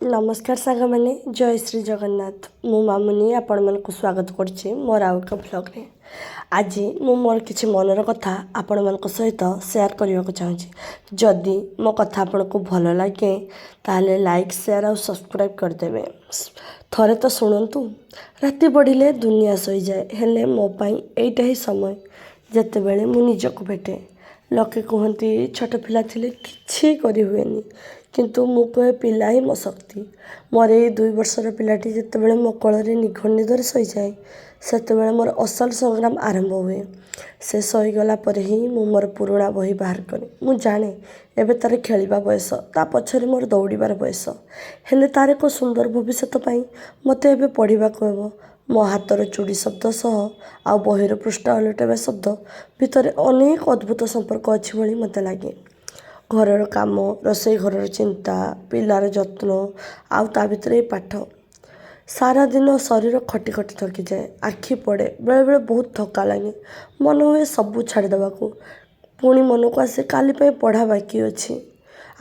ନମସ୍କାର ସାଙ୍ଗମାନେ, ଜୟ ଶ୍ରୀ ଜଗନ୍ନାଥ। ମୁଁ ମାମୁନି ଆପଣମାନଙ୍କୁ ସ୍ୱାଗତ କରୁଛି ମୋର ଆଉ ଏକ ଭ୍ଲଗ୍ରେ। ଆଜି ମୁଁ ମୋର କିଛି ମନର କଥା ଆପଣମାନଙ୍କ ସହିତ ସେୟାର କରିବାକୁ ଚାହୁଁଛି। ଯଦି ମୋ କଥା ଆପଣଙ୍କୁ ଭଲ ଲାଗେ, ତାହେଲେ ଲାଇକ୍, ସେୟାର ଆଉ ସବସ୍କ୍ରାଇବ୍ କରିଦେବେ। ଥରେ ତ ଶୁଣନ୍ତୁ। ରାତି ବଢ଼ିଲେ ଦୁନିଆ ଶୋଇଯାଏ, ହେଲେ ମୋ ପାଇଁ ଏଇଟା ହିଁ ସମୟ ଯେତେବେଳେ ମୁଁ ନିଜକୁ ଭେଟେ। ଲୋକେ କୁହନ୍ତି ଛୋଟ ପିଲା ଥିଲେ କିଛି କରିହୁଏନି, କିନ୍ତୁ ମୁଁ କୁହେ ପିଲା ହିଁ ମୋ ଶକ୍ତି। ମୋର ଏଇ 2 ବର୍ଷର ପିଲାଟି ଯେତେବେଳେ ମୋ କୋଳରେ ନିଘୋଡ଼ ନିଦରେ ଶୋଇଯାଏ, ସେତେବେଳେ ମୋର ଅସଲ ସଂଗ୍ରାମ ଆରମ୍ଭ ହୁଏ। ସେ ଶୋଇଗଲା ପରେ ହିଁ ମୁଁ ମୋର ପୁରୁଣା ବହି ବାହାର କରେ। ମୁଁ ଜାଣେ ଏବେ ତା'ର ଖେଳିବା ବୟସ, ତା ପଛରେ ମୋର ଦୌଡ଼ିବାର ବୟସ। ହେଲେ ତା'ର ଏକ ସୁନ୍ଦର ଭବିଷ୍ୟତ ପାଇଁ ମୋତେ ଏବେ ପଢ଼ିବାକୁ ହେବ। ମୋ ହାତର ଚୁଡ଼ି ଶବ୍ଦ ସହ ଆଉ ବହିର ପୃଷ୍ଠା ଓଲଟାଇବା ଶବ୍ଦ ଭିତରେ ଅନେକ ଅଦ୍ଭୁତ ସମ୍ପର୍କ ଅଛି ଭଳି ମୋତେ ଲାଗେ। ଘରର କାମ, ରୋଷେଇ ଘରର ଚିନ୍ତା, ପିଲାର ଯତ୍ନ ଆଉ ତା ଭିତରେ ଏଇ ପାଠ। ସାରାଦିନ ଶରୀର ଖଟି ଖଟି ଥକିଯାଏ, ଆଖି ପଡ଼େ, ବେଳେବେଳେ ବହୁତ ଥକା ଲାଗେ। ମନ ହୁଏ ସବୁ ଛାଡ଼ିଦେବାକୁ। ପୁଣି ମନକୁ ଆସେ, କାଲି ପାଇଁ ପଢ଼ା ବାକି ଅଛି।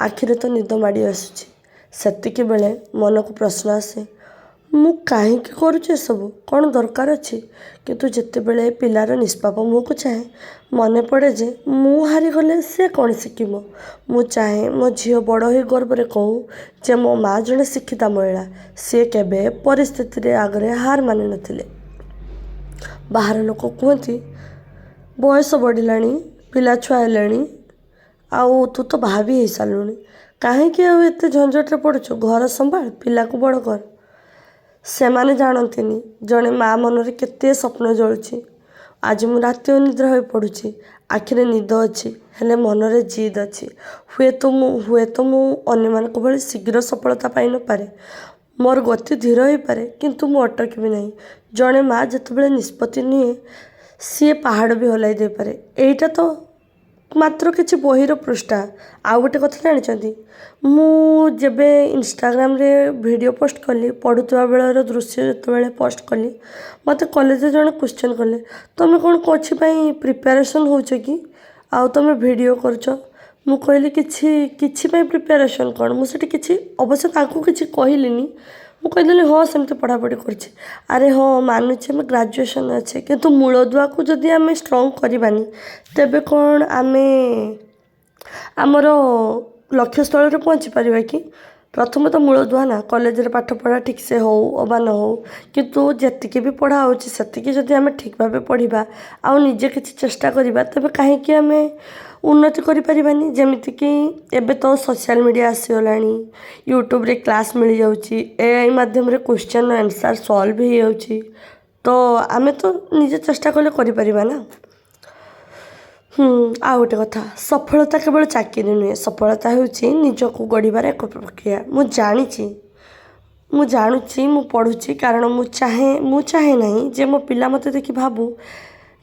ଆଖିରେ ତ ନିଦ ମାଡ଼ି ଆସୁଛି। ସେତିକିବେଳେ ମନକୁ ପ୍ରଶ୍ନ ଆସେ, ମୁଁ କାହିଁକି କରୁଛି ଏସବୁ? କ'ଣ ଦରକାର ଅଛି? କିନ୍ତୁ ଯେତେବେଳେ ପିଲାର ନିଷ୍ପାପ ମୁହଁକୁ ଚାହେଁ, ମନେ ପଡ଼େ ଯେ ମୁଁ ହାରିଗଲେ ସେ କ'ଣ ଶିଖିବ? ମୁଁ ଚାହେଁ ମୋ ଝିଅ ବଡ଼ ହୋଇ ଗର୍ବରେ କହୁ ଯେ ମୋ ମା ଜଣେ ଶିକ୍ଷିତା ମହିଳା, ସିଏ କେବେ ପରିସ୍ଥିତିରେ ଆଗରେ ହାର ମାନିନଥିଲେ। ବାହାର ଲୋକ କୁହନ୍ତି, ବୟସ ବଢ଼ିଲାଣି, ପିଲା ଛୁଆ ହେଲେଣି, ଆଉ ତୁ ତ ବାହା ବି ହେଇସାରିଲୁଣି, କାହିଁକି ଆଉ ଏତେ ଝଞ୍ଝଟରେ ପଡ଼ୁଛୁ? ଘର ସମ୍ଭାଳ, ପିଲାକୁ ବଡ଼ କର। ସେମାନେ ଜାଣନ୍ତିନି ଜଣେ ମା ମନରେ କେତେ ସ୍ୱପ୍ନ ଜଳୁଛି। ଆଜି ମୁଁ ରାତି ଅନିଦ୍ରା ହୋଇ ପଢ଼ୁଛି। ଆଖିରେ ନିଦ ଅଛି, ହେଲେ ମନରେ ଜିଦ୍ ଅଛି। ହୁଏତ ମୁଁ ଅନ୍ୟମାନଙ୍କ ଭଳି ଶୀଘ୍ର ସଫଳତା ପାଇନପାରେ। ମୋର ଗତି ଧୀର ହୋଇପାରେ, କିନ୍ତୁ ମୁଁ ଅଟକିବି ନାହିଁ। ଜଣେ ମା ଯେତେବେଳେ ନିଷ୍ପତ୍ତି ନିଏ, ସିଏ ପାହାଡ଼ ବି ହଲାଇ ଦେଇପାରେ। ଏଇଟା ତ ମାତ୍ର କିଛି ବହିର ପୃଷ୍ଠା। ଆଉ ଗୋଟେ କଥା ଜାଣିଛନ୍ତି? ମୁଁ ଯେବେ ଇନଷ୍ଟାଗ୍ରାମରେ ଭିଡ଼ିଓ ପୋଷ୍ଟ କଲି, ପଢ଼ୁଥିବା ବେଳର ଦୃଶ୍ୟ ଯେତେବେଳେ ପୋଷ୍ଟ କଲି, ମୋତେ କଲେଜରେ ଜଣେ କ୍ୱେଶ୍ଚନ୍ କଲେ, ତୁମେ କ'ଣ କିଛି ପାଇଁ ପ୍ରିପାରେସନ୍ ହେଉଛ କି, ଆଉ ତୁମେ ଭିଡ଼ିଓ କରୁଛ? ମୁଁ କହିଲି, କିଛି କିଛି ପାଇଁ ପ୍ରିପାରେସନ୍ କ'ଣ? ମୁଁ ସେଠି କିଛି ଅବଶ୍ୟ ତାଙ୍କୁ କିଛି କହିଲିନି। ମୁଁ କହିଦେଲି, ହଁ, ସେମିତି ପଢ଼ାପଢ଼ି କରୁଛି। ଆରେ ହଁ, ମାନୁଛି ଆମେ ଗ୍ରାଜୁଏସନ୍ ଅଛେ, କିନ୍ତୁ ମୂଳଦୁଆକୁ ଯଦି ଆମେ ଷ୍ଟ୍ରଙ୍ଗ କରିବାନି, ତେବେ କ'ଣ ଆମେ ଆମର ଲକ୍ଷ୍ୟସ୍ଥଳରେ ପହଞ୍ଚି ପାରିବା କି? ପ୍ରଥମେ ତ ମୂଳଦୁଆ ନା। କଲେଜରେ ପାଠ ପଢ଼ା ଠିକ୍ସେ ହେଉ ଅବା ନ ହେଉ, କିନ୍ତୁ ଯେତିକି ବି ପଢ଼ା ହେଉଛି, ସେତିକି ଯଦି ଆମେ ଠିକ୍ ଭାବେ ପଢ଼ିବା ଆଉ ନିଜେ କିଛି ଚେଷ୍ଟା କରିବା, ତେବେ କାହିଁକି ଆମେ ଉନ୍ନତି କରିପାରିବାନି? ଯେମିତିକି ଏବେ ତ ସୋସିଆଲ୍ ମିଡ଼ିଆ ଆସିଗଲାଣି, ୟୁଟ୍ୟୁବରେ କ୍ଲାସ୍ ମିଳିଯାଉଛି, ଏଆଇ ମାଧ୍ୟମରେ କ୍ୱେଶ୍ଚନ୍ ଆନ୍ସର୍ ସଲ୍ଭ ହେଇଯାଉଛି। ତ ଆମେ ତ ନିଜେ ଚେଷ୍ଟା କଲେ କରିପାରିବା ନା? ଆଉ ଗୋଟେ କଥା, ସଫଳତା କେବଳ ଚାକିରି ନୁହେଁ। ସଫଳତା ହେଉଛି ନିଜକୁ ଗଢ଼ିବାର ଏକ ପ୍ରକ୍ରିୟା। ମୁଁ ଜାଣିଛି, ମୁଁ ଜାଣୁଛି, ମୁଁ ପଢ଼ୁଛି କାରଣ ମୁଁ ଚାହେଁ, ମୁଁ ଚାହେଁ ନାହିଁ ଯେ ମୋ ପିଲା ମୋତେ ଦେଖି ଭାବୁ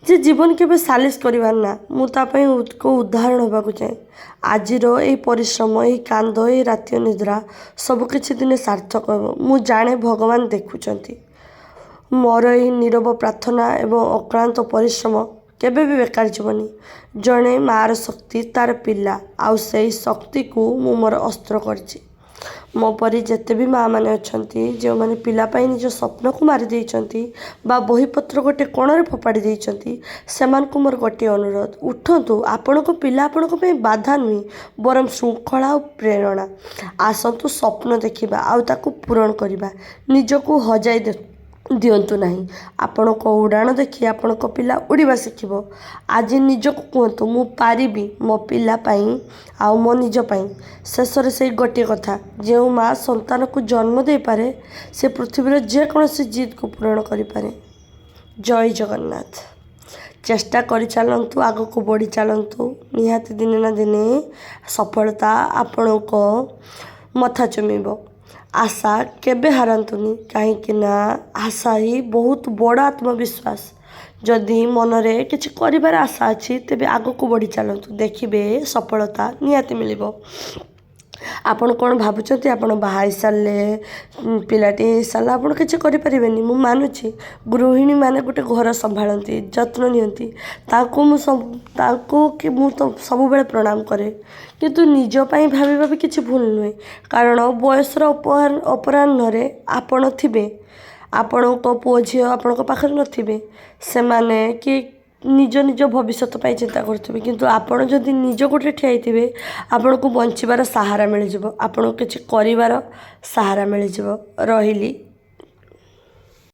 ଯେ ଜୀବନ କେବେ ସାଲିସ କରିବାର ନା। ମୁଁ ତା ପାଇଁ ଏକ ଉଦାହରଣ ହେବାକୁ ଚାହେଁ। ଆଜିର ଏଇ ପରିଶ୍ରମ, ଏଇ କାନ୍ଦ, ଏଇ ରାତି ଅନିଦ୍ରା, ସବୁକିଛି ଦିନେ ସାର୍ଥକ ହେବ। ମୁଁ ଜାଣେ ଭଗବାନ ଦେଖୁଛନ୍ତି। ମୋର ଏଇ ନୀରବ ପ୍ରାର୍ଥନା ଏବଂ ଅକ୍ଳାନ୍ତ ପରିଶ୍ରମ କେବେ ବି ବେକାର ଯିବନି। ଜଣେ ମାଆର ଶକ୍ତି ତା'ର ପିଲା, ଆଉ ସେଇ ଶକ୍ତିକୁ ମୁଁ ମୋର ଅସ୍ତ୍ର କରିଛି। ମୋ ପରି ଯେତେ ବି ମାଆମାନେ ଅଛନ୍ତି, ଯେଉଁମାନେ ପିଲା ପାଇଁ ନିଜ ସ୍ୱପ୍ନକୁ ମାରି ଦେଇଛନ୍ତି ବା ବହିପତ୍ର ଗୋଟେ କୋଣରେ ଫୋପାଡ଼ି ଦେଇଛନ୍ତି, ସେମାନଙ୍କୁ ମୋର ଗୋଟିଏ ଅନୁରୋଧ, ଉଠନ୍ତୁ। ଆପଣଙ୍କ ପିଲା ଆପଣଙ୍କ ପାଇଁ ବାଧା ନୁହେଁ, ବରଂ ଶୃଙ୍ଖଳା ଆଉ ପ୍ରେରଣା। ଆସନ୍ତୁ ସ୍ୱପ୍ନ ଦେଖିବା ଆଉ ତାକୁ ପୂରଣ କରିବା। ନିଜକୁ ହଜାଇ ଦିଅନ୍ତୁ ନାହିଁ। ଆପଣଙ୍କ ଉଡ଼ାଣ ଦେଖି ଆପଣଙ୍କ ପିଲା ଉଡ଼ିବା ଶିଖିବ। ଆଜି ନିଜକୁ କୁହନ୍ତୁ, ମୁଁ ପାରିବି, ମୋ ପିଲା ପାଇଁ ଆଉ ମୋ ନିଜ ପାଇଁ। ଶେଷରେ ସେଇ ଗୋଟିଏ କଥା, ଯେଉଁ ମା ସନ୍ତାନକୁ ଜନ୍ମ ଦେଇପାରେ, ସେ ପୃଥିବୀର ଯେକୌଣସି ଜିଦ୍କୁ ପୂରଣ କରିପାରେ। ଜୟ ଜଗନ୍ନାଥ। ଚେଷ୍ଟା କରିଚାଲନ୍ତୁ, ଆଗକୁ ବଢ଼ି ଚାଲନ୍ତୁ। ନିହାତି ଦିନେ ନା ଦିନେ ସଫଳତା ଆପଣଙ୍କ ମଥା ଚୁମିବ। ଆଶା କେବେ ହାରନ୍ତୁନି, କାହିଁକି ନା ଆଶା ହିଁ ବହୁତ ବଡ଼ ଆତ୍ମବିଶ୍ୱାସ। ଯଦି ମନରେ କିଛି କରିବାର ଆଶା ଅଛି, ତେବେ ଆଗକୁ ବଢ଼ି ଚାଲନ୍ତୁ। ଦେଖିବେ ସଫଳତା ନିହାତି ମିଳିବ। ଆପଣ କ'ଣ ଭାବୁଛନ୍ତି, ଆପଣ ବାହା ହେଇସାରିଲେ, ପିଲାଟି ହେଇସାରିଲା, ଆପଣ କିଛି କରିପାରିବେନି? ମୁଁ ମାନୁଛି, ଗୃହିଣୀମାନେ ଗୋଟେ ଘର ସମ୍ଭାଳନ୍ତି, ଯତ୍ନ ନିଅନ୍ତି, ତାଙ୍କୁ ମୁଁ ସବୁ, ତାଙ୍କୁ କି ମୁଁ ତ ସବୁବେଳେ ପ୍ରଣାମ କରେ। କିନ୍ତୁ ନିଜ ପାଇଁ ଭାବିବା ବି କିଛି ଭୁଲ ନୁହେଁ, କାରଣ ବୟସର ଅପରାହ୍ନରେ ଆପଣ ଥିବେ, ଆପଣଙ୍କ ପୁଅ ଝିଅ ଆପଣଙ୍କ ପାଖରେ ନଥିବେ, ସେମାନେ କି ନିଜ ନିଜ ଭବିଷ୍ୟତ ପାଇଁ ଚିନ୍ତା କରୁଥିବେ। କିନ୍ତୁ ଆପଣ ଯଦି ନିଜ ଗୋଡ଼ରେ ଠିଆ ହେଇଥିବେ, ଆପଣଙ୍କୁ ବଞ୍ଚିବାର ସାହାରା ମିଳିଯିବ, ଆପଣଙ୍କୁ କିଛି କରିବାର ସାହାରା ମିଳିଯିବ। ରହିଲି।